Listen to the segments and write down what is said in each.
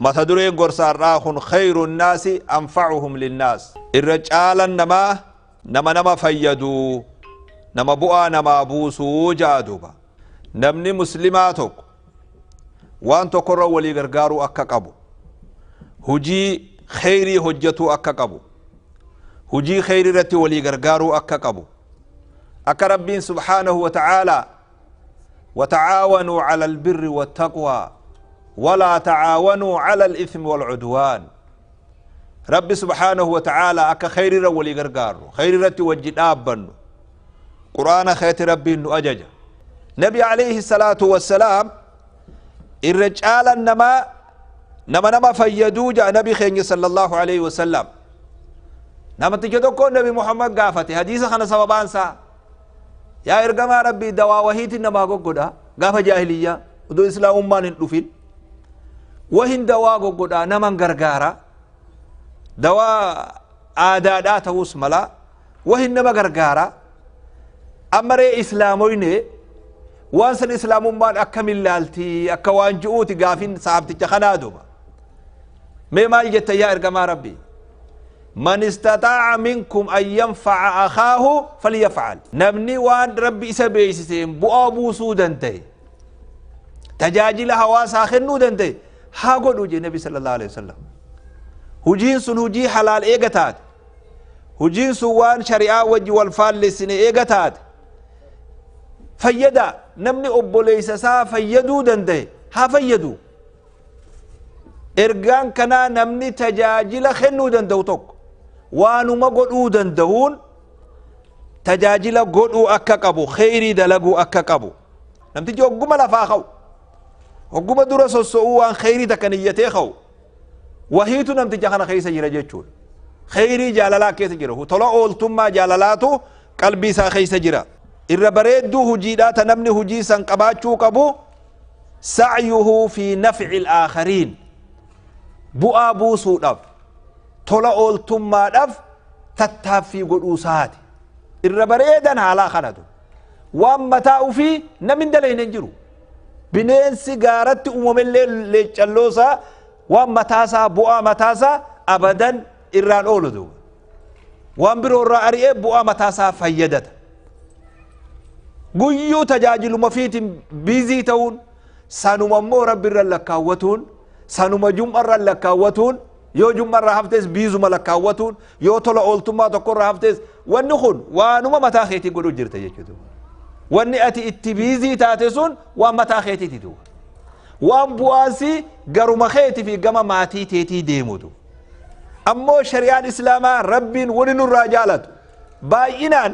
Mata dureen gorsa har'aa kun khayru nnaasi anfa'uhum linnaas. Irra caalan namaa nama nama fayyadu, nama bu'aa namaa buusuu ja'a duuba. Namni muslimaa tokko waan tokkorra walii gargaaruu akka qabu, hujii kheyrii hojjetuu akka qabu, hujii kheyrii irratti walii gargaaruu akka qabu, akka Rabbiin subhaanahu wa ta'aalaa وتعاونوا على البر والتقوى ولا تعاونوا على الإثم والعدوان. رب سبحانه وتعالى أكا خير ولي غرغار خير رتي وجد أبن قرآن خير ربي إنه أجج نبي عليه الصلاة والسلام الرجال نما نما نما فيدوج نبي خير صلى الله عليه وسلم نما تجدكو نبي محمد قافته حديث خنا سببان سا يا إرجما ربي دوا وهيت نما قدا قاف جاهلية ودو إسلام أمان ندفن وهن دوا قدا نما غرغارا دوا عادات وسملا وهن نما غرغارا أمر إسلاموين وانسان إسلام أمان أكمل لالتي أكوان جؤوتي قافين صاحبتي خنادوما ما يجت يا إرجما ربي من استطاع منكم أن ينفع أخاه فليفعل. نمني وان ربي إسبيسين بؤابو سودنتي تجاجل هواسا خنو دنتي هاقول وجه النبي صلى الله عليه وسلم هجين سن هجي حلال إيغتات هجين سوان شريعة وجه والفال لسن إيغتات فيدا نمني أبو ليس سا فيدو دنتي ها فيدو إرغان كنا نمني تجاجل خنو دنتو توك وانما قدو دندهون تجاجل قدو أكاكبو خيري دلقو أكاكبو نمتي جو قم لفاخو وقم درسو السؤوان خيري تكنيتيخو وهيتو نمتي جاخنا خيسا جرى جيتشون خيري جالالا كيسا جرى طلعوا التما جالالاتو قلبي سا خيسا جرى إربريدو هجيدات نمني هجيسا قباتشو قبو سعيه في نفع الآخرين بؤا بوسو دف tola ooltummaadhaaf tattaaffii godhuu isaati. Irra bareedan haalaa kanatu. Waan mataa ofii namni dalayne hin jiru. Bineensi gaaratti uumamellee leeccalloosaa waan mataasaa bu'aa mataasaa abadan irraan oolu duuba. Waan biroo irraa ari'ee bu'aa mataasaa fayyadata. Guyyuu tajaajiluma fiitiin biizii ta'uun sanuma immoo rabbi irra lakkaawwatuun sanuma jum'a irra lakkaawwatuun yoo jum'a irraa haftes biizuma lakkaawwatuun yoo tola ooltummaa tokko irraa haftes wanni kun waanuma mataa keetii godhuu jirta jechuudha. Wanni ati itti biizii taate sun waan mataa keetiiti duuba. Waan bu'aansi garuma keetii fi gama maatii teetii deemutu. Ammoo shari'aan islaamaa rabbiin wani nurraa jaalatu baay'inaan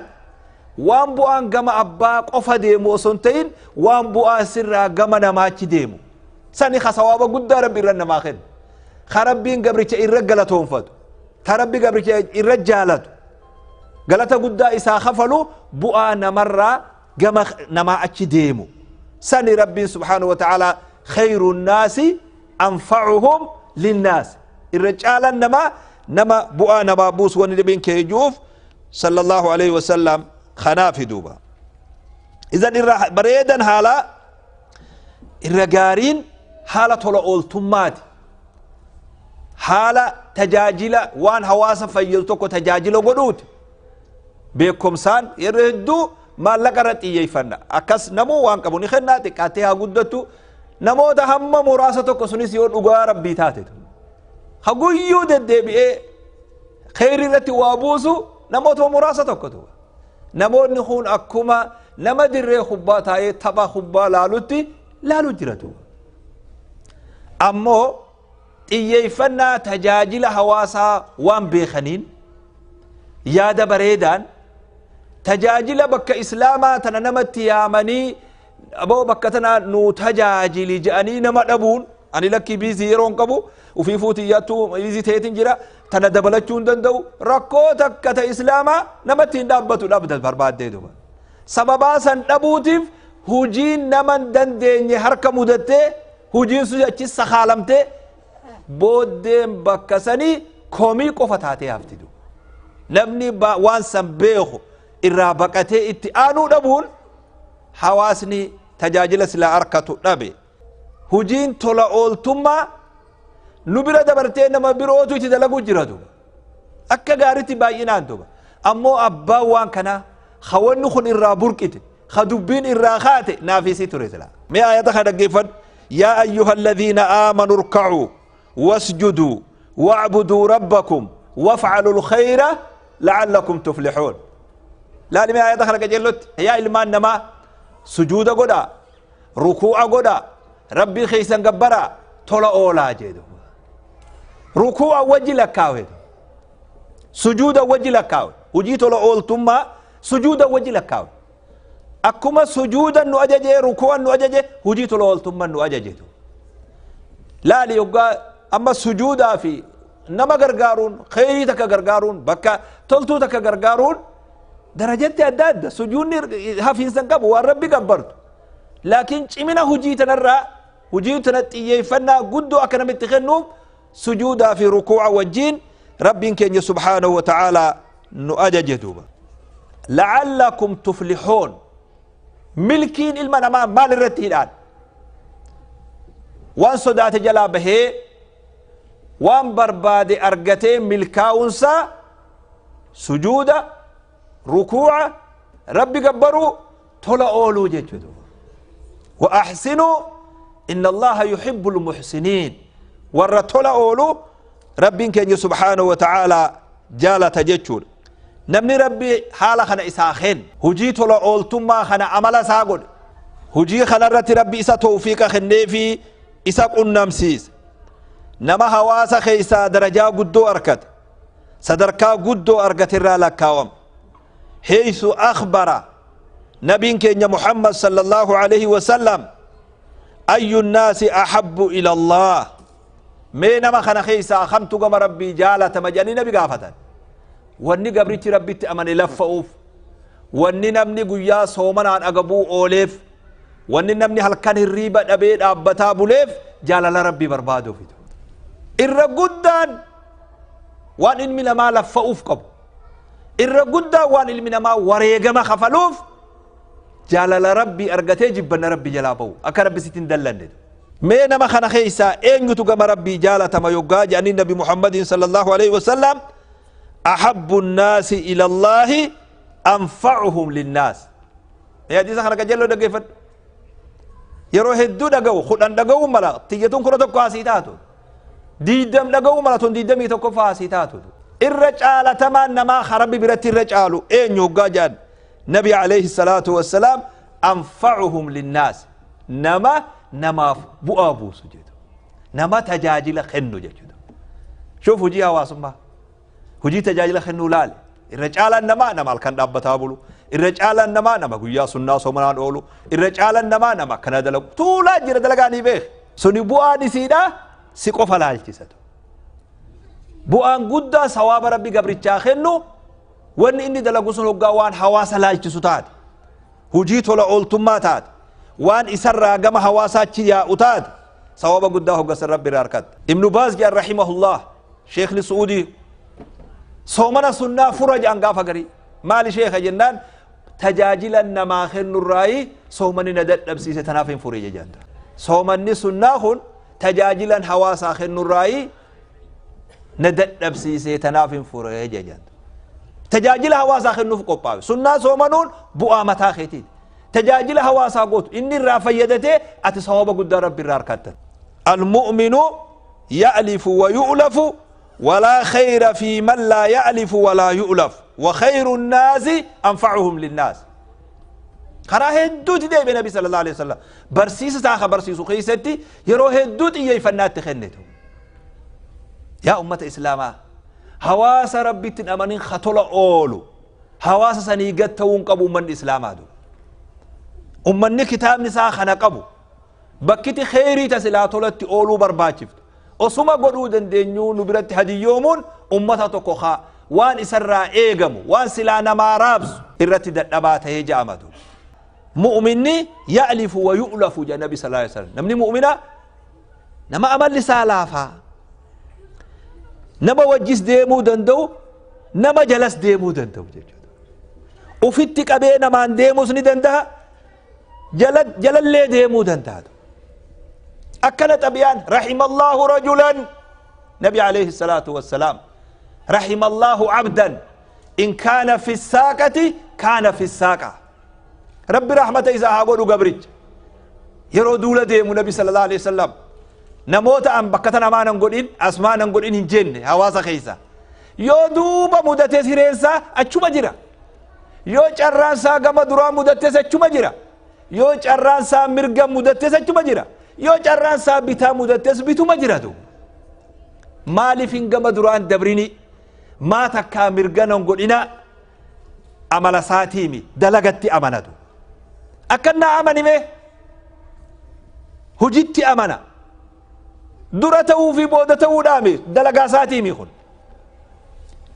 waan bu'aan gama abbaa qofa deemu osoo hin ta'in waan bu'aan sirraa gama namaachi deemu. Sani sawaaba guddaa rabbi irra namaa kennu. خربين قبرتش إرجع تونفد تربي قبرتش إرجع لته قالت قد إسا خفلوا بؤا نمرة جم نما أتشديمو سني ربي سبحانه وتعالى خير الناس أنفعهم للناس الرجال نما نما بؤا نما بوس ونبين كيجوف صلى الله عليه وسلم خنافي دوبا إذا بريدا هالا الرجارين حالة طلع حالة تجاجل وان هواسا فيلتوكو تجاجل قدوت بيكم سان يردو ما لقرت إيفنا أكس نمو وان كبوني خناتي كاتيها قدتو نمو تهم مراستوكو سنسيون أغا ربي تاتتو خقويو دد بي خير التي وابوسو نمو تو مراستوكو تو نمو نخون أكما نما دري خباتا تبا خبا لالوتي لالو جرتو أمو xiyyeeffannaa tajaajila hawaasaa waan beekaniin yaada bareedaan tajaajila bakka islaamaa tana namatti yaamanii aboo bakka tana nu tajaajili jedhanii nama dhabuun ani lakkii biizii yeroo hin qabu ufii fuutiyyaattuu biizii ta'eetiin jira tana dabalachuu hin danda'u rakkoo takka ta islaamaa namatti hin dhaabbatu dhabda barbaaddee duuba sababaa san dhabuutiif hujiin nama hin dandeenye harka mudattee hujiin sun achi sakaalamtee booddeen bakka sanii komii qofa taatee hafti duuba. Namni waan san beeku irraa baqatee itti aanuu dhabuun hawaasni tajaajila silaa harkatu dhabe. Hujiin tola ooltummaa Nu bira dabartee nama birootu itti dalagu jira duuba. Akka gaaritti baay'inaan duuba. Ammoo abbaan waan kanaa hawanni kun irraa burqite, ha dubbiin irraa kaate naafisii ture sila. Mee ayata kana dhaggeeffadhu. Yaa ayyuha alladhiina aamanu irka'uu wasjuduu wa'buduu rabbakum waf'alu lkhayra la'allakum tuflixuun. Laali mee ayata kana qajeellotti. Yaa ilmaan namaa, sujuuda godhaa, rukuu'a godhaa, rabbii keessan gabbaraa, tola oolaa jedhu. Rukuu'a wajji lakkaawe, sujuuda wajji lakkaawe, hujii tola ooltummaa sujuuda wajji lakkaawe. Akkuma sujuuda nu ajaje, rukuu'a nu ajaje, hujii tola ooltummaa nu ajaje. Laali, yoggaa amma sujuudaa fi nama gargaaruun, kheyrii takka gargaaruun, bakka toltuu takka gargaaruun darajatti adda adda. Sujuudni hafiinsan qabu, waan rabbi gabbartu, laakiin cimina hujii tanarraa, hujii tana xiyyeeffannaa guddoo akka namitti kennuuf sujuudaa fi rukuu'a wajjiin rabbiin keenya subhaanahu wa ta'aalaa nu ajaje duuba. La'allakum tuflixuun. Milkiin ilma namaa maal irratti hidhaan? Waan sodaate jalaa bahee waan barbaade argatee milkaa'unsaa sujuuda, rukuu'a, rabbi gabbaruu, tola ooluu jechuudha. Wa ahsinuu inna Allaha yuhibbu lmuhsiniin. Warra tola oolu rabbiin keenya subhaanahu wa ta'aalaa jaalata jechuudha. Namni rabbi haala kana isaa kennu, hujii tola ooltummaa kana amala isaa godhe, hujii kanarratti rabbi isa tawfiiqa kenneefi isa qunnamsiise, nama hawaasa keessaa darajaa guddoo argate, sadarkaa guddoo argate irraa lakkaawama. Heeysu akhbara nabiin keenya Muhammad sallallahu alaihi wasallam ayyu nnaasi ahabbu ila Allah. Mee nama kana keessaa kamtu gama rabbii jaalatama jedhanii nabi gaafatan. Wanni gabrichi rabbitti amane laffa'uuf, wanni namni guyyaa soomanaan agabuu ooleef, wanni namni halkan hirriiba dhabee dhaabbataa buleef jaalala rabbii barbaaduuf. Irra guddaan waan ilmi namaa laffa'uuf qabu, irra guddaan waan ilmi namaa wareegama kafaluuf, jaalala rabbii argatee jibbanna rabbii jalaa ba'u, akka rabbi sitti hin dallanne. Mee nama kana keessaa eenyutu gama rabbii jaalatama yoggaa jedhanii, nabi Muhammadin sallallahu alaihi wasallam ahabbu nnaasi ila Allaahi anfa'uhum linnaas. Mee hadiisa kana qajeelloo dhaggeeffadhu. Yeroo hedduu dhaga'u, 10 dhaga'uu mala, tiyyatuun 11 asii taatu, 20 dhaga'uu mala, tun 21ffaa asii taatu. Irra caalatamaan namaa ka rabbi biratti irra caalu eenyu hoggaa jedhan, nabi alayhi salaatu wassalaam anfa'uhum linnaas, nama namaaf bu'aa buusu jedhu, nama tajaajila kennu jechuudha. Shuuf, hujii hawaasummaa, hujii tajaajila kennuu laale. Irra caalaan namaa nama halkan dhaabbataa bulu, irra caalaan namaa nama guyyaa sunnaa soomanaan oolu, irra caalaan namaa nama akkana dalagu tuulaa jira. Dalagaa ni beek, suni bu'aan isiidha si qofa laalchisatu. Bu'aan guddaa sawaaba rabbi gabrichaa kennu wanni inni dalagu sun hoggaa waan hawaasa laalchisu taate, hujii tola ooltummaa taate, waan isarraa gama hawaasaatti yaa'u taate, sawaaba guddaa hoggasan rabbi irraa harkatta. Ibnu Baaz jedhan rahimahullah, sheekni Su'uudii, soomana sunnaa fura jedhan gaafa garii. Maali sheeka jennaan, tajaajila namaa kennurraayi soomanni na dadhabsiise, tanaaf hin fure jedhan. Soomanni sunnaa kun tajaajilan hawaasaa kennurraayi na dadhabsiise, tanaaf hin fure jedhan. Tajaajila hawaasaa kennuuf qophaawe. Sunnaa soomanuun bu'aa mataa keetiiti, tajaajila hawaasaa gootu, inni irraa fayyadatee ati sawaaba guddaa rabbi irraa harkatta. Almu'minu ya'lifu wa yu'lafu ولا خير في من لا يألف ولا يؤلف وخير الناس أنفعهم للناس. Karaa hedduuti deebi'e nabi sallallahu alaihi wasallam barsiisa isaa ka barsiisu keessatti yeroo hedduu xiyyeeffannaatti kennitu. Yaa ummata islaamaa, hawaasa rabbitti hin amanin ka tola oolu hawaasa sanii gad ta'uu hin qabu ummanni islaamaa du. Ummanni kitaabni isaa kana qabu bakkiti kheyrii tasilaa tolatti ooluu barbaachiftu osuma godhuu dandeenyuu nu biratti hadiyyoomuun ummata tokko kaa waan isarraa eegamu, waan silaa namaa raabsu irratti dadhabaa tahee ja'amatu. Mu'minni ya'lifu wa yu'lafu jedha nabi sallallahu alaihi wasallam. Namni mu'mina nama amalli isaa laafaa, nama wajjis deemuu danda'u, nama jalas deemuu danda'u jechuudha. Ufitti qabee namaan deemuus ni danda'a, jalallee deemuu danda'a. Akkana xabiyaan. Rahimallahu rajulan. Nabi alayhi salaatu wassalaam, رحم الله عبدا إن كان في الساقة كان في الساقة. ربي رحمة إذا هاقولوا قبرج يرو دولة ديمو نبي صلى الله عليه وسلم نموت أم بكتنا ما نقولين أسما نقولين هنجن هواسا خيسا يو دوبا مدتس هرينسا أتشو مجرا يو چرانسا غما درا مدتس أتشو مجرا يو چرانسا مرغا مدتس أتشو مجرا يو چرانسا بيتا مدتس بيتو مجرا دو مالي فين غما دران دبريني ما تكا مرغا نقولين أملا ساتيمي دلغتي أمانتو أكنا أماني مي هجتي أمانة درته في بودته دامي دلغا ساتيمي خن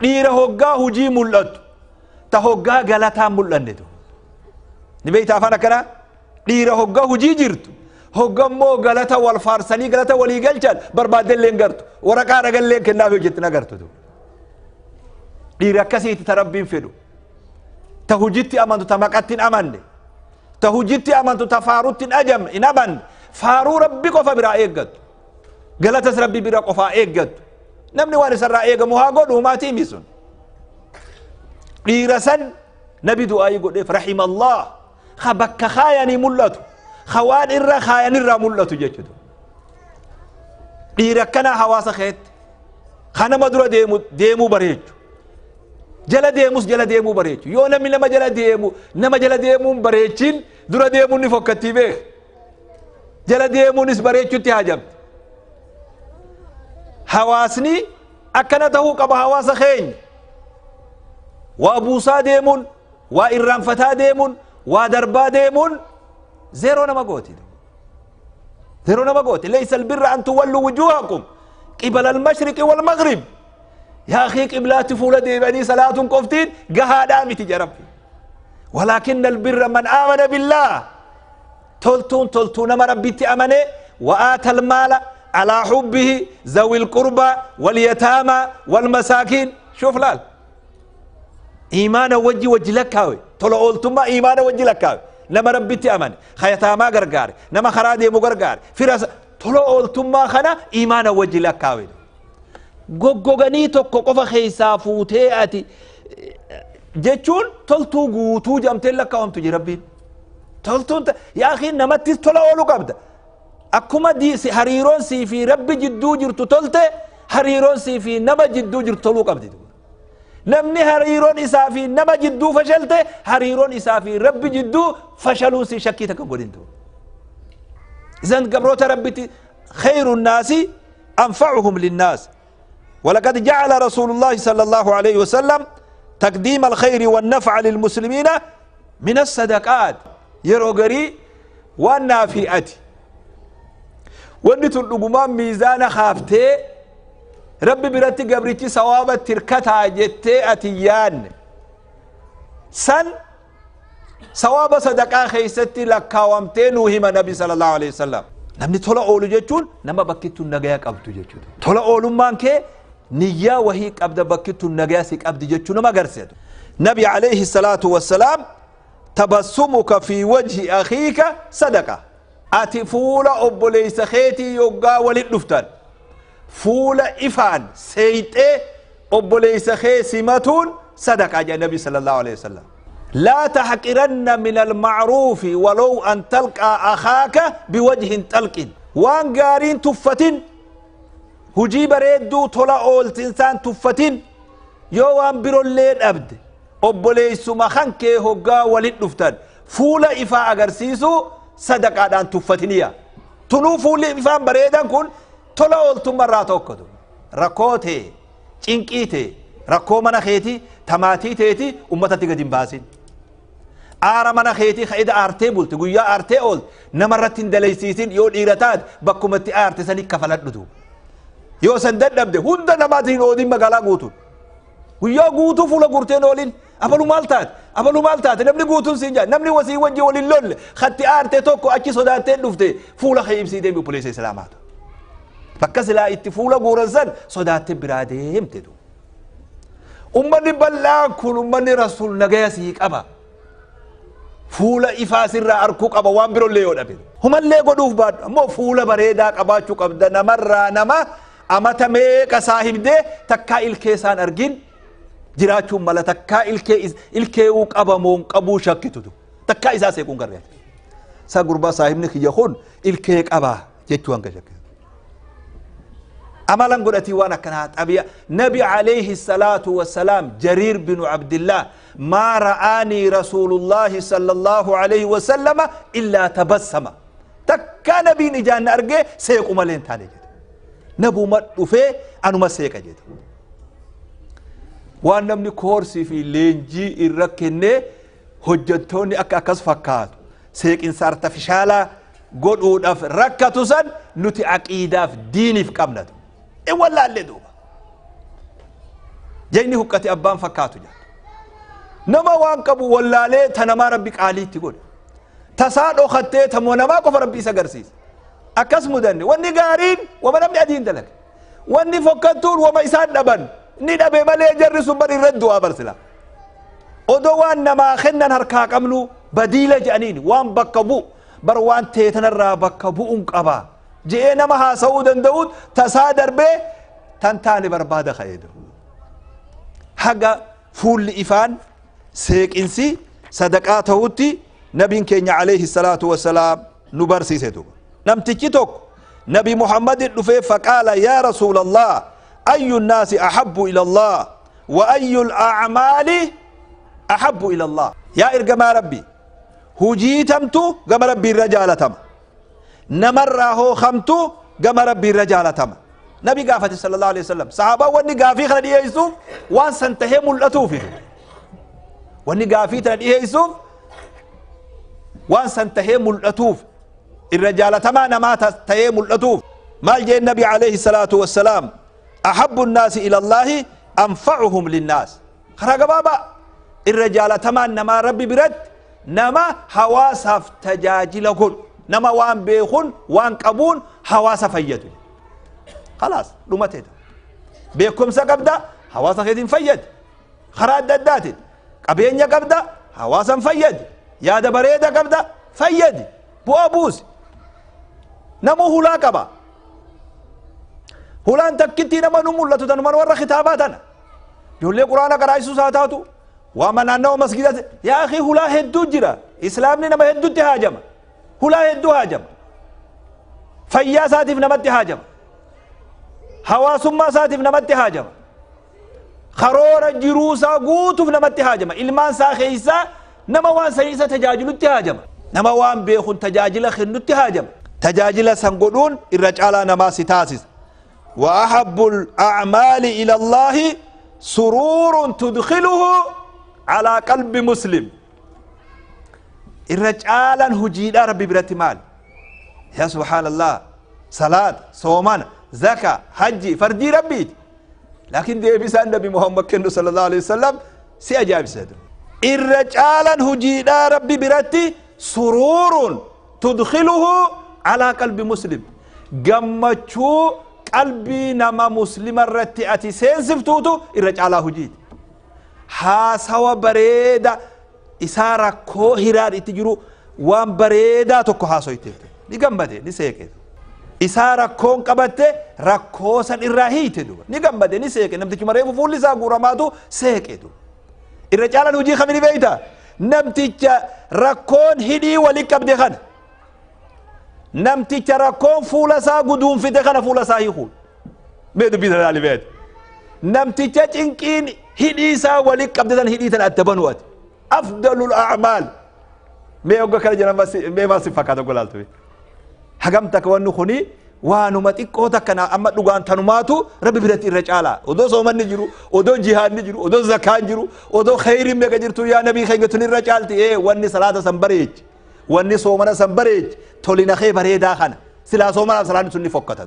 dhiira hoggaa hujii mul'attu ta hoggaa galataa mul'annetu ni beeyta afaan akkanaa dhiira hoggaa hujii jirtu hoggammoo galata wal faarsanii galata walii galchan barbaaddellee hin gartu waraqaa dhagallee kennaaf hojjetti agartu dhiira akkasiitti ta rabbiin fedhu ta hujitti amantu ta maqatti hin amanne ta hujitti amantu ta faarutti hin ajamne hin amanne faaruu rabbi qofa biraa eeggattu galatas rabbi bira qofaa eeggattu namni waan isarraa eegamu haa godhu maatii misun dhiira san nabi du'aayii godheef rahimallah ka bakka kaayanii mul'atu ka waan irra kaayanirraa mul'atu jechuudha dhiira akkanaa hawaasa keetti ka nama dura deemuu bareechu jala deemus jala deemuu bareechu yoo namni nama jala deemu nama jala deemuun bareechin dura deemuun ni fokkattii beek jala deemuunis bareechutti haajamte hawaasni akkana tahuu qaba hawaasa keenya waa buusaa deemuun waa irraanfataa deemuun waa darbaa deemuun zeeroo nama gooti zeeroo nama gooti laysa albirra an tuwallu wujuhakum qibala almashriqi walmaghrib yaa akii qiblaatti fuula deebi'anii salaatuun qoftiin gahaadhaa miti jarabbi walaakinna albirra man aamana billaah toltuun toltuu nama rabbitti amane wa aata almaala على حبه ذوي القربى واليتامى والمساكين شوف لال إيمان وجي وجي لكاوي طلع قلتما إيمان وجي لكاوي لما ربيتي أمن خيتاما غرغار نما خرادي مغرغار فراس طلع قلتما خنا إيمان وجي لكاوي غوغغني توكو قفا خيسا فوتي أتي جتشون تلتو غوتو جامتين لكاوم تجي ربي تلتو يا أخي نمتي طلع قولو قبدا akkuma hariiroon sii fi rabbi jidduu jirtu tolte hariiroon sii fi nama jidduu jirtu toluu qabdi namni hariiroon isaa fi nama jidduu fashalte hariiroon isaa fi rabbi jidduu fashaluu si shakkii takka godhintu isan gabroota rabbitti خير الناس أنفعهم للناس ولقد جعل رسول الله صلى الله عليه وسلم تقديم الخير والنفع للمسلمين من الصدقات يروغري والنافئة wanni tun dhugumaan miizaana kaaftee rabbi biratti gabrichi sawaaba tirkataa jettee ati yaanne san sawaaba sadaqaa keeysatti lakkaawamtee nuu hima nabi sallallahu alaihi wasallam namni tola oolu jechuun nama bakkittuun nagaya qabdu jechuudha tola oolummaan kee niyyaa wahii qabda bakkittuun nagaya si qabdi jechuu nama agarsiisu nabi alayhi salaatu wassalaam tabassumuka fi wajhi akhiika sadaqa ati fuula obboleeysa keetii yoggaa walit dhuftan fuula ifaan seeyxee obboleeysa kee simatuun sadaqaa jedha nabi sallallahu alaihi wasallam laa taxqiranna min almacruufi walow an talqaa akhaaka biwajhin talqin waan gaariin tuffatin hujii bareedduu tola ooltinsaan tuffatin yoo waan birollee dhabde obboleeysuma kan kee hoggaa walit dhuftan fuula ifaa agarsiisuu sadaqaadhaan tuffatiniya tunuu fuulli ifaan bareedan kun tola ooltummarraa tokkotu rakkoo tee cinqii tee rakkoo mana keetii tamaatii teeti ummatatti gadi hin baasin aara mana keetii ka'ida aartee bulte guyyaa aartee oolte namarratti hin dalaysiisin yoo dhiira taate bakkumatti aarte sani kafaladhu duuba yoo san dadhabde hunda namaatiin oodin magaalaa guutuun guyyaa guutuu fuula guurteen oolin abalu maal taate abalu maal taate namni guutuun siin jaa namni wasii wajji waliin lolle khatti aarte tokko achi sodaattee dhufte fuula kee ibsii deemi obboleessa islaamaatu bakka silaa itti fuula guuran san sodaattee biraa deemte du ummanni bal'aan kun ummanni rasuul nagaya sii qaba fuula ifaa sirraa arkuu qaba waan birollee yoo dhabe humallee godhuuf baadhu ammoo fuula bareedaa qabaachuu qabda namarraa nama Amata meeqa saahibdee takkaa ilkee isaan argin jiraachuun mala takkaa ilkee'uu qabamoon qabuu shakkitutu takkaa isaa seequun garreeti. Sa gurbaa saahibni kiyya kun ilkee qabaa jechuu hanga shakkitu. Amalan godhatii waan akkanaa xabi'a. Nabi alayhi salaatu wassalaam Jariir binu Abdillah maa ra'aanii rasuulullaahi sallallahu alayhi wasallama illaa tabassama. Takkaa nabiin ijaan na argee seequ malee hin taane jedhe. Nabuma dhufee anuma seeqa jedhe. Waan namni koorsii fi leenjii irra kennee hojjettoonni akka akkas fakkaatu seeqinsa artifishaalaa godhuudhaaf rakkatu san nuti aqiidaaf diiniif qabnatu. In wallaallee duuba. Jayni huqqate abbaan fakkaatu jedha. Nama waan qabu wallaalee ta namaa rabbi qaaliitti godhe. Tasaa dhokattee tamoo namaa qofa rabbi isa agarsiisa. Akkas mudanne wanni gaariin wama namni adiin dalaga. Wanni fokkattuun wama isaan dhaban. Ni dhabe malee jarri sun bar irra du'aa barsila. Odoo waan namaa kennan harkaa qabnu badiila jedhaniin waan bakka bu'u bar waan teetanarraa bakka bu'uun qaba. Je'ee nama haasa'uu danda'uun tasaa darbee tan taane barbaada ka'ee jiru. Haga fuulli ifaan seeqinsi sadaqaa ta'utti nabiin keenya alayhi salaatu wassalaam nu barsiise duuba. Namtichi tokko Nabi Muhammadin dhufee faqaala yaa Rasuulallah ayyu nnaasi ahabbu ila Allah wa ayyu al-a'maali ahabbu ila Allah. Yaa ergamaa Rabbi hujii tamtu gama Rabbii irra jaalatama. Namarraa hoo kamtu gama Rabbii irra jaalatama. Nabi gaafate sallallahu alaihi wasallam. Sahaabaan wanni gaafii kana dhiyeessuuf waan san tahee mul'atuufi. Wanni gaafii tana dhiyeessuuf waan san tahee mul'atuuf irra jaalatamaa namaa tahee mul'atuuf. Maal jeen Nabi alayhi salaatu wassalaam ahabbu nnaasi ila Allaahi anfa'uhum linnaas. Karaa gabaabaa irra jaalatamaan namaa Rabbi biratti nama hawaasaaf tajaajila godhu. Nama waan beekuun waan qabuun hawaasa fayyadu. Khalaas dhumateeta. Beekumsa qabda hawaasa keetiin fayyadi. Karaa adda addaatiin qabeenya qabda hawaasan fayyadi. Yaada bareeda qabda fayyadi. Bu'aa buusi. Namuu hulaa qaba. Hulaan takkittii nama nu mul'atu tanuma warra kitaabaa tana. Ijoollee quraana qaraa'isuus haa taatu. Waama naannawa masgiidaati. Yaa akhi hulaa hedduu jira. Islaamni nama hedduutti haajama. Hulaa hedduu haajama. Fayyaa isaatiif namatti haajama. Hawaasummaa isaatiif namatti haajama. Karoora jiruu isaa guutuuf namatti haajama. Ilmaan isaa keessaa nama waan sanii isa tajaajilutti haajama. Nama waan beekuun tajaajila kennutti haajama. Tajaajila san godhuun irra caalaa namaa si taasisa. Wa ahabbul a'maali ila Allaahi suruurun tudkhiluhu alaa qalbi muslim. Irra caalaan hojiidhaa Rabbi biratti maali? Yaa subhaanallah, salaata, soomana, zaka, hajji, fardii Rabbiiti. Laakiin deebisaan Nabi Muhammad kennu sallallahu alaihi wasallam si ajaa'ibsiisa. Irra caalaan hojiidhaa Rabbi biratti suruurun tudkhiluhu alaa qalbi muslim. Gammachuu qalbii nama muslima irratti ati seensiftuutu irra caalaa hojiiti. Haasawa bareeda isaa rakkoo hiraan itti jiru waan bareedaa tokko haasoyte. Ni gammade, ni seeqe. Isaa rakkoon qabatte rakkoo san irraa hiite duuba. Ni gammade, ni seeqe. Namtichi mareefu fuulli isaa guuramaatu seeqe duuba. Irra caalaan hojii kamini beekta? Namticha rakkoon hidhii walitti qabde kana. Namticha rakkoon fuula isaa guduunfite kana fuula isaa hiikuun. Mee dubbii sana ilaali beekta. Namticha cinqiin hidhii isaa walitti qabde sana hidhii sana adda banuu ati. Afdalul a'maal. Mee hogga kana jedhan mee maal si fakkaata hogga laaltu? Hagam takka wanni kuni waanuma xiqqoo takka na amma dhugaan tanumaatu Rabbi biratti irra caalaa. Odoo soomanni jiru, odoo jihaadni jiru, odoo zakaan jiru, odoo khayriin meeqa jirtu yaa nabii keenya tun irra caalti. Wanni salaata san bareechi. Wanni soomana san bareechi. Tolina kee bareedaa kana. Silaa soomanaaf salaanni sun ni fokkata.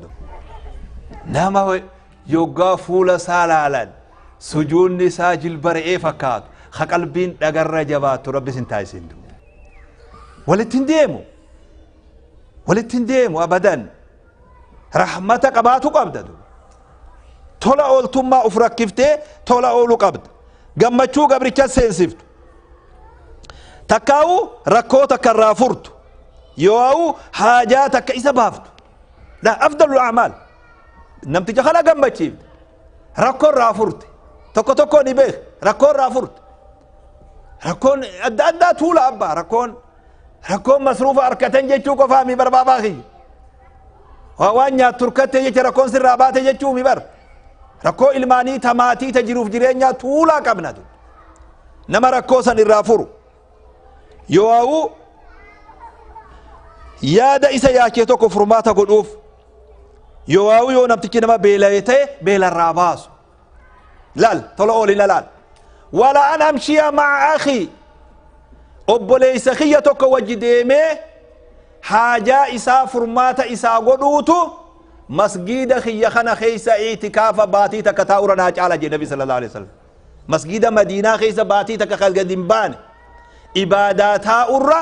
Nama yoggaa fuula isaa laalan sujuunni isaa jilba re'ee fakkaatu ha qalbiin dhagarra jabaattu Rabbi sin taasisin. Walitti hin deemu. Walitti hin deemu abadan. Rahmata qabaatu qabda. Tola ooltummaa of rakkiftee tola ooluu qabda. Gammachuu gabricha seensiftu. Takkaa'u rakkoo takka irraa furtu. Yoo'u haajaa takka isa baaftu. La afdalul a'maal. Namticha kana gammachiifte. Rakkoo irraa furte. Tokko tokko ni beek. Rakkoo irraa furte. Rakkoon adda addaa tuula abbaa rakkoon rakkoon masruufa harkatan jechuu qofaa mi barbaabaa kiyya. Waan nyaattu hirkatte jecha rakkoon sirraa baate jechuu mi bar. Rakkoo ilmaanii ta maatii ta jiruuf jireenyaa tuulaa qabna. Nama rakkoo san irraa furu. Yoo yaada isa yaachee tokko furmaata godhuuf yoo yoo namtichi nama beela'e ta'e beelarraa baasu. Laal tola oolina laal. Wala an amshiya ma'a akhi obboleessa kiyya tokko wajji deemee haajaa isaa furmaata isaa godhuutu masgiida kiyya kana keessa itikaafa baatii takka taa'ura naa caala jee nabi sallallahu alaihi wasallam. Masgiida Madiinaa keessa baatii takka kan gadi hin baane ibaadaa taa'urra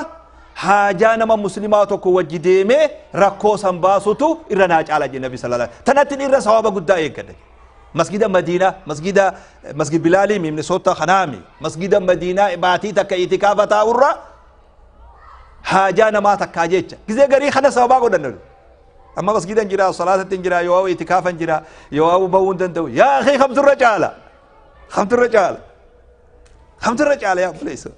haajaa nama muslimaa tokko wajji deemee rakkoo san baasutu irra naa caala jee nabi sallallahu alaihi wasallam. Tanatti irra sawaaba guddaa eeggadha. Masgida Madiinaa masgida masgid Bilaalii Minnesota kanaami masgida Madiinaa baatii takka itikaafa taa'urra haajaa namaa takkaa jecha gizee garii kana sababaa godhanna. Amma masgidan jira salaatatti jira yoo itikaafan jira yoo bahuu hin danda'u yaa akhi kamturra caala kamturra caala kamturra caala yaa obboleessa.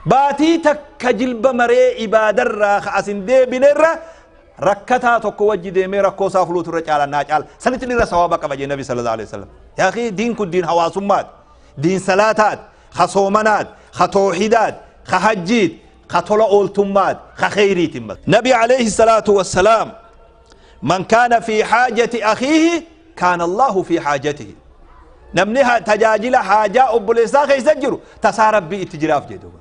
Baatii takka jilba maree ibaadarraa asin deebinerra rakkataa tokko wajji deemee rakkoo isaa furuutu irra caala naa caala sanitti irra sawaaba qaba jee nabi sallallahu alaihi wasallam. Yaa akhi diin kun diin hawaasummaati diin salaataati ka soomanaati ka toohidaati ka hajjiiti ka tola ooltummaati ka kheyriiti. Nabi alayhi salaatu wassalaam man kaana fi haajati akhiihi kaana Allahu fi haajatihi. Namni tajaajila haajaa obboleessaa keessa jiru tasaa rabbii itti jiraaf jedhu.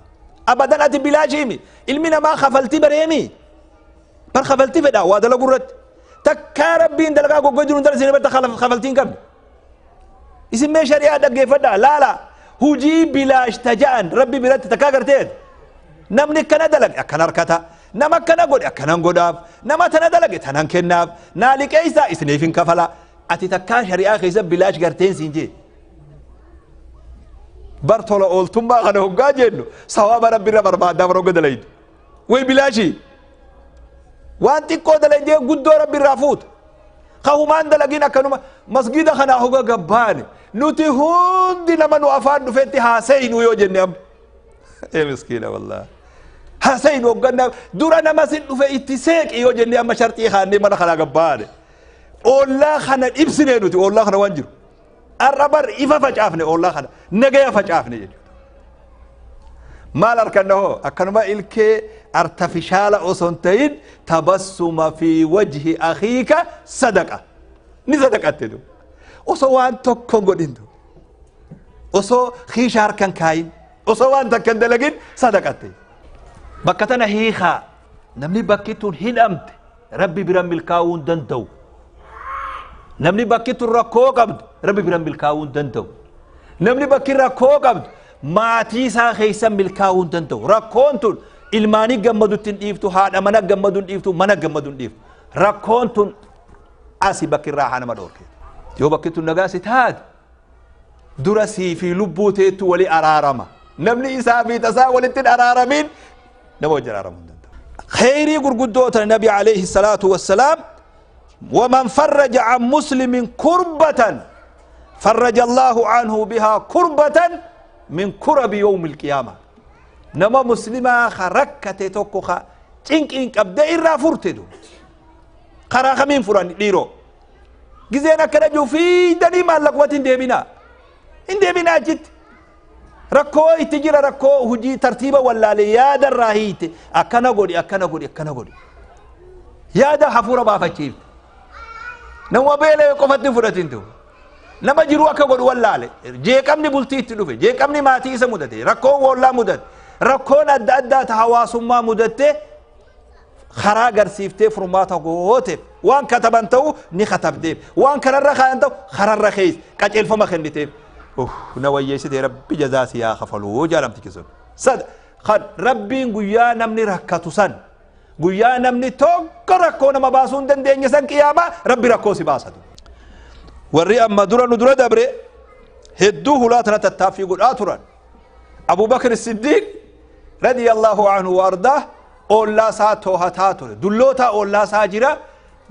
Abadan ati bilaashiimi ilmi namaa kafaltii bareemi. Bar kafaltii fedha waa dalagu irratti. Takkaa rabbiin dalagaa goggoo jiru hin isin irratti kafaltii hin qabne. Isin mee shari'aa dhaggeeffadhaa laala hujii bilaash taja'an rabbi biratti takkaa garteet. Namni akkana dalage akkana harkata nama akkana godhe akkanan godhaaf nama tana dalage tanan kennaaf naa liqeessaa isiniif hin kafala. Ati takkaa shari'aa keessa bilaash garteen siin jee. Bar tola ooltummaa kana hoggaa jennu sawaaba rabbi irra barbaaddaa bara hogga dalaydu. Way bilaashii. Waan xiqqoo dalaydee guddoo rabbi irraa fuuta. Ka humaan dalagin akkanuma masgida kanaa hogga gabbaane nuti hundi nama nu afaan dhufetti haasayinu yoo jenne amma. Ee miskiina wallaahi. Haasayinu hogganna dura nama sin dhufe itti seeqi yoo jenne amma sharxii kaannee mana kanaa gabbaane. Ollaa kana dhibsinee nuti ollaa kana waan jiru. Har'a bar ifa facaafne ollaa kana nagaya facaafne jechuudha. Maal harkanna hoo akkanuma ilkee artifishaala osoo hin ta'in tabassuma fi wajhi akhiika sadaqa ni sadaqatte du osoo waan tokko hin godhin du osoo kiisha harkan kaayin osoo waan takka hin dalagin sadaqatte. Bakka tana hiikaa namni bakki tun hidhamte rabbi bira milkaa'uu hin danda'u. Namni bakki tun rakkoo qabdu rabbi bira milkaa'uu hin danda'u. Namni bakki rakkoo qabdu maatii isaa keessa milkaa'uu hin danda'u. Rakkoon tun ilmaanii gammadutti hin dhiiftu, haadha mana gammadu hin dhiiftu, mana gammadu hin dhiiftu. Rakkoon tun asi bakki irraa haa nama dhoorke. Yoo bakki tun nagaa si taate dura sii fi lubbuu teettu wali araarama. Namni isaa fi tasaa walitti hin araaramiin nama wajjin araaramuu hin danda'u. Kheyrii gurguddoota nabi alayhi salaatu wassalaam ومن فرج عن مسلم كربة فرج الله عنه بها كربة من كرب يوم القيامة. نما مسلمة خركة توكو تنك إنك أبدا إرا فرتدو خرا خمين فران ليرو جزينا كنجو في دني ما لقوة ديبنا إن ديبنا جت ركو اتجرى ركو هجي ترتيبا ولا ليادا راهيت أكنا قولي أكنا قولي أكنا قولي يادا حفورة بافتشيف نما بيلا يقفتني فرتين nama jiru akka godhu wallaale jeeqamni bultii itti dhufe jeeqamni maatii isa mudate rakkoon woollaa mudate rakkoon adda addaa ta hawaasummaa mudatte karaa garsiiftee furmaata gooteef waan kataban ta'u ni katabdeef waan kararra kaayan ta'u kararra keessa qajeelfama kenniteef na wayyeessite rabbi jazaa si yaa kafaluu jaalamtichi sun sad kan rabbiin guyyaa namni rakkatu san guyyaa namni tokko rakkoo nama baasuu hin dandeenye san qiyaamaa rabbi rakkoo si baasatu. Warri amma dura nu dura dabre hedduu hulaa tana tattaaffii godhaa turan. Abu Bakr Siddiq radiyallahu anhu wa ardaah ollaa isaa toohataa ture. Dulloota ollaa isaa jira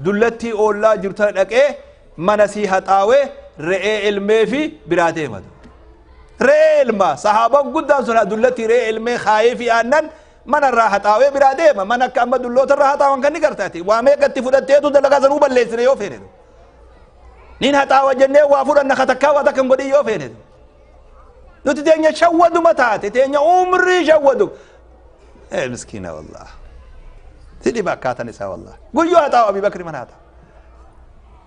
Dullattii oollaa jirtu tana dhaqee mana sii haxaawee re'ee elmee fi biraa deema. Re'ee elma sahaabaan guddaan sun dullattii re'ee elmee kaayee fi aannan mana irraa haxaawee biraa deema. Mana akka amma dulloota irraa haxaawan kan ni gartaati. Waa meeqatti fudhatteetu dalagaa sanuu balleessine yoo feene. Nin haxaawa jennee waa fudhanna katakkaa waa takka hin godhin yoo feene. Nuti teenya shawwaduma taate, teenya umrii shawwadu. Miskiina wallah. Si dhiba akkaatan isaa wallah. Guyyoo haxaawa Abii Bakri mana haxaawa.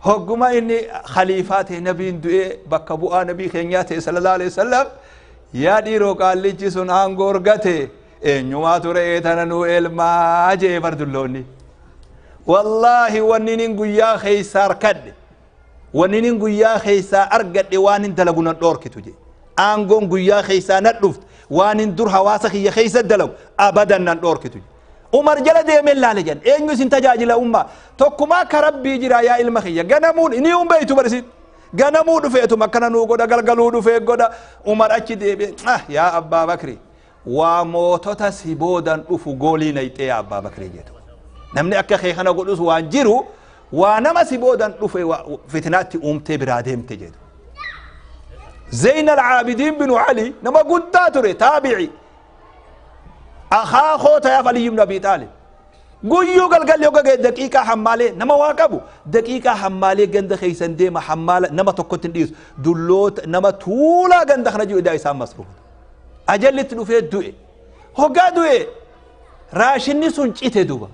Hogguma inni khaliifaa ta'e, nabiin du'ee bakka bu'aa nabii keenyaa ta'e sallallahu alaihi wasallam, yaa dhiiroo qaallichi sun aangoo argate, eenyumaatu re'ee tana nuu elmaa jee bar dulloonni. Wallaahi wanni nin guyyaa keessaa harkadhe, wanni nin guyyaa keessaa argadhe waan hin dalagu nan dhoorkitu jee. Aangoon guyyaa keessaa nan dhufte waan hin dur hawaasa kiyya keessa dalagu abadan nan dhoorkitu jee. Umar jala deemee laale jedhan, eenyu isin tajaajila ummaa? Tokkumaa akka rabbii jira yaa ilma kiyya, ganamuun inni hin beeytu barisiin ganamuu dhufeetuma akkana nuu godha, galgaluu dhufee godha. Umar achi deebi'e, ah yaa Abbaa Bakri, waa mootota si boodan dhufu goolii nayxee yaa Abbaa Bakri jedhu. Namni akka kee kana godhus waan jiru, waa nama si boodan dhufe fitnaatti uumtee biraa deemte jedhu. Zeyn al-Aabidiin binu Ali nama guddaa ture, taabi'i. Akaakoo tayaaf Ali ibn Abi Xaalib. Guyyuu galgalli hogga ga'e daqiiqaa hammaalee nama waa qabu, daqiiqaa hammaalee ganda keessan deema, hammaala nama tokkotti hin dhiisu, dulloota nama tuulaa ganda kana jiru idaa isaan masruufa. Ajallitti dhufee du'e. Hoggaa du'e raashinni sun cite duba.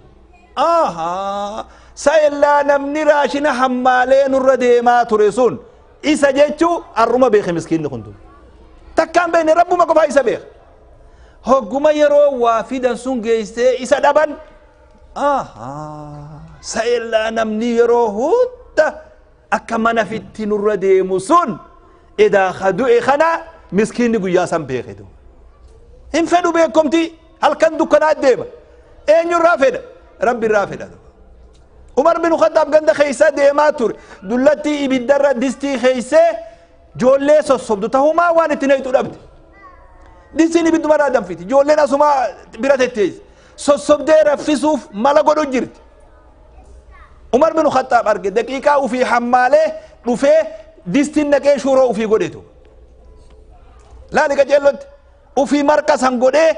Ahaa, sa'ellaa namni raashina hammaalee nurra deemaa ture sun isa jechuu arruma beeke miskiinni kun duba. Takkaan beekne, rabbuma qofaa isa beeka. Hogguma yeroo waa fidan sun geessee isa dhaban, ahaa, sa'ellaa namni yeroo hunda akka mana fitti nurra deemu sun edaa ka du'e kana miskiinni guyyaa san beeke duba. Hin fedhu beekomti, halkan dukkanaa deema. Eenyurraa fedha? Rabbi irraa fedha. Umar bin Khattaab ganda keessa deemaa ture. Dullattii ibiddarra distii keessee joollee sossobdu tahumaa waan itti naqxu dhabde. Distiin ibiddumarraa danfiti. Joolleen asumaa bira tetteessi. Sossobdee raffisuuf mala godhu jirti. Umar bin Khattaab arge, daqiiqaa ufii hammaalee dhufee distiin naqee shuuroo ufii godhetu. Laali qajeellotti ufii marqa san godhee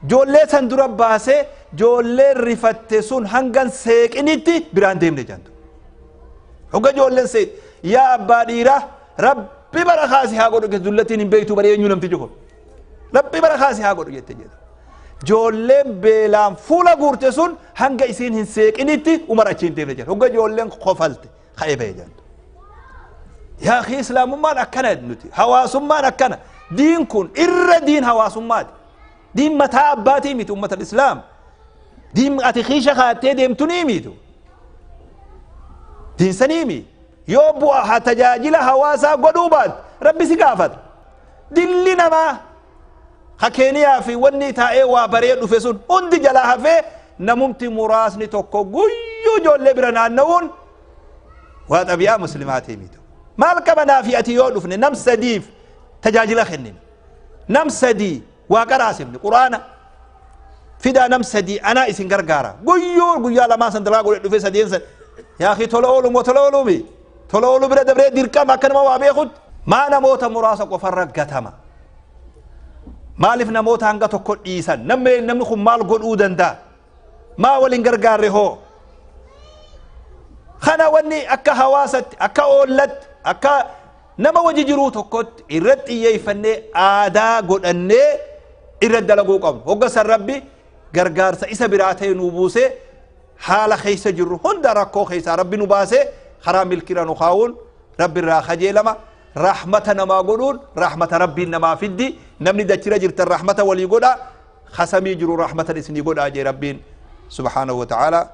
joollee san dura baasee, joolleen rifatte sun hangan seeqinitti biraan deemne jantu. Hogga joolleen seeqi, yaa abbaa dhiiraa, rabbi bara kaasi haa godhu, dullattiin hin beektu bari eenyu namtichi kun. Rabbi bara kaasi haa godhu jette jedhu. Joolleen beelaan fuula guurte sun hanga isiin hin seeqinitti Umar achi hin deemne jedhu. Hogga joolleen kofalte ka'ee ba'e jedhu. Yaa akhi, islaamummaan akkana, nuti hawaasummaan akkana. Diin kun irra diin hawaasummaati. Diin mataa abbaatii miti ummata islaam. Diin ati kiisha kaattee deemtu ni mitu. Diin sanii mi. Yoo bu'a haa tajaajila hawaasaa godhuu baat rabbi si gaafata. Dilli namaa ka Keeniyaa fi wanni taa'ee waa baree dhufe sun hundi jalaa hafee namumti muraasni tokko guyyuu ijoollee bira naanna'uun waa xabi'aa muslimaatii miti. Maal qabanaa fi ati yoo dhufne nam sadiif tajaajila kennine. Nam sadii waa qaraasifne, quraana fidaa, nam sadii anaa isin gargaara. Guyyuu guyyaa lamaan san dalagaa godhe dhufe sadeen san. Yaa akhi, tola oolu moo tola ooluumi? Tola ooluu bira dabree dirqama akka nama waa beekutti. Maa namoota muraasa qofarra gatama? Maaliif namoota hanga tokko dhiisan? Namni kun maal godhuu danda'a? Maa waliin gargaarre hoo? Kana wanni akka hawaasatti, akka oollatti, akka nama waji jiruu tokkotti irratti xiyyeeffannee aadaa godhannee irratti dalaguu qabnu. Hogga san rabbi gargaarsa isa biraa ta'e nuu buusee haala keessa jirru hunda rakkoo keessaa rabbi nu baasee karaa milkira nu kaa'uun rabbi irraa kajeelama. Rahmata namaa godhuun rahmata rabbiin namaa fiddi. Namni dachira jirtan rahmata walii godha. Kasamii jiru rahmatan isinii godhaa jee rabbiin subhaanahu wa ta'ala.